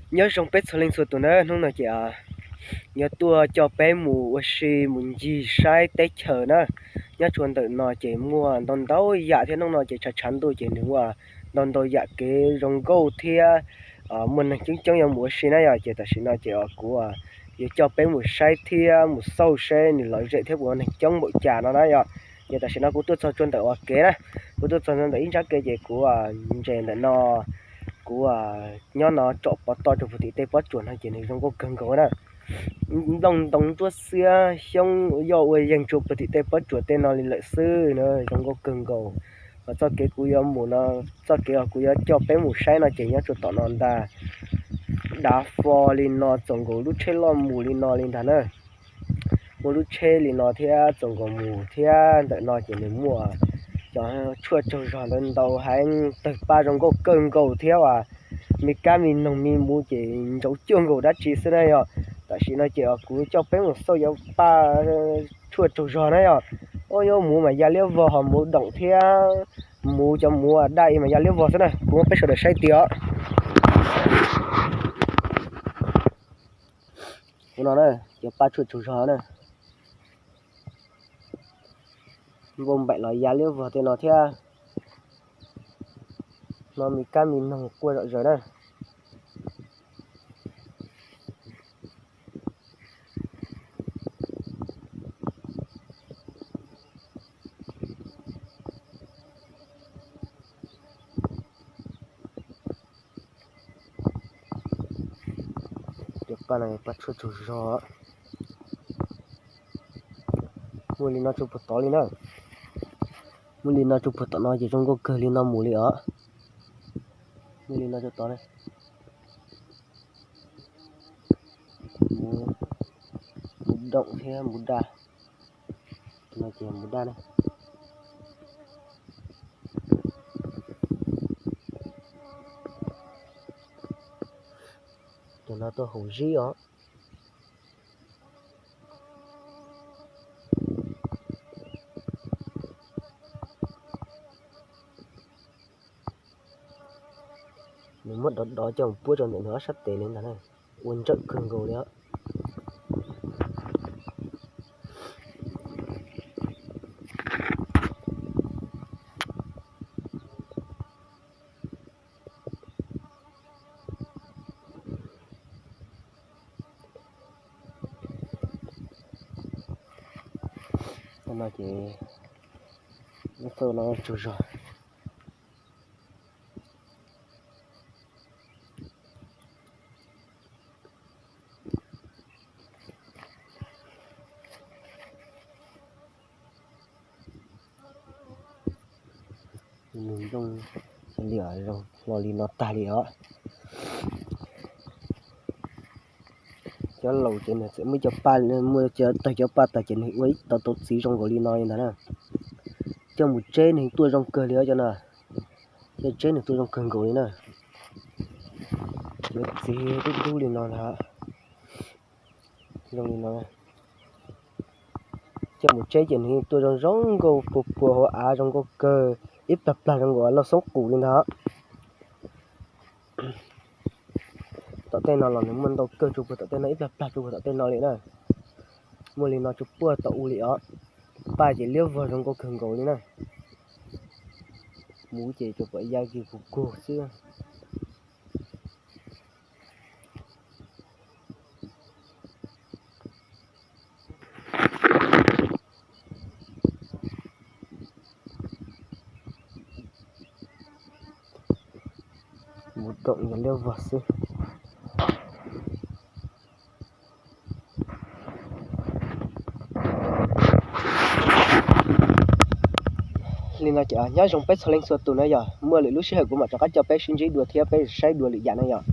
Nyob zoo peb txhua leej txhua tus na, hnub no ces yuav tuaj coj peb mus ua si mus ncig saib teb chaws na. Nyob rau ntawm no ces muaj ntau ntau yam thiab, hnub no ces tshav tshav ntuj ces nws muaj ntau ntau yam kev zoo nkauj thiab muaj neeg coob coob yuav mus ua si na yom. Ces tam sim no ces kuv yuav coj peb mus saib thiab mus xauj seb nws lom zem thiab puas muaj neeg coob npaum cas no na yom. Ces tam sim no kuv tuaj txog rau ntawm ua kev na, kuv tuaj txog ntawm ib nrab kev ces kuv ntses ntawm no, kuv nyob no tsom pov toj rau puag tim tej pob tsuas no ces nws zoo nkauj kawg nkaus na. Nplooj ntoo ntsuab xiab xyoob yoj ua yeeg rau puag tim tej pob tsuas tej no li lawm xwb na, zoo nkauj kawg nkaus. Ho txoj kev kuv yuav mus no, txoj kev uas kuv yuav coj peb mus saib no ces nyob rau tom no ntag. Dav fo li no txaus nkaus lub tsheb loj mus li no li ntag na. Muaj lub tsheb li no thiab txaus nkaus mus thiab. Ntawm no ces nws muaj cov tshuaj tsaug zog ntau ntau heev, tawg paj zoo nkauj kawg nkaus thiab as. Me kab me noog me muv ces ntsauv cuag nkaus dab tsi xwb na yom. Tam sim no ces kuv coj peb mus xauj cov paj tshuaj tsaug zog na yom. Ua yuav muv mas ya liab vog, ho muv doom thiab muv cov muv daj mas ya liab vog xwb na. Kuv muab peb sawv daws saib tias ua no na, cov paj tshuaj tsaug zog na, npau npaim los ya liab vog tej no thiab. No me kab me noog quaj zom zaws na. Cov paj no paj tshuaj tsaug zog. Muaj li no rau puag tod li na. Muaj li no rau puag tom no ces zoo nkauj kawg li no mus li os. Muaj li no rau tod na. Muv doom thiab muv daj. No ces muv daj na. Tus no tuaj haus zib os. Nws muab dov dov coj mus puab rau ntawm nws ob sab tes li ntag na. Ua ntsawm kawg nkaus li os. No ces lub txauj no tsaug zog. Nws zoo li os, zoo hlo li no tag li os. Cov laus ces nws txawm muaj cov paj, muaj cov tawg cov paj tas ces nws ua ib tau tau txiv zoo nkaus li no li ntag na. Coj mus tseb nws tuaj zoo kawg li os cov no. Coj tseb nws tuaj zoo kawg nkaus li na. Cov txiv dub dub li no ntag. Zoo li no. Coj mus tseb ces nws tuaj zoo zoo nkauj puas puas hauv av zoo nkauj kawg, ib plag plag zoo nkaus lauj xoob qus li ntag. Tom tej no los nws muaj ntau kawg rau puag tom tej no, ib plag plag rau puag tom tej no li na. Muaj li no rau puag tom u li os. Paj ces liab vog zoo nkauj kawg nkaus li na. Muv ces tsuas pom ya kig kug kug xwb. Muv doom yog liab vog xwb. Li no ces nyob zoo peb txhua leej txhua tus na yom, muaj lwm lub sij hawm kuv mam rov qab coj peb sib ntsib dua thiab peb saib dua lwm yam na yom.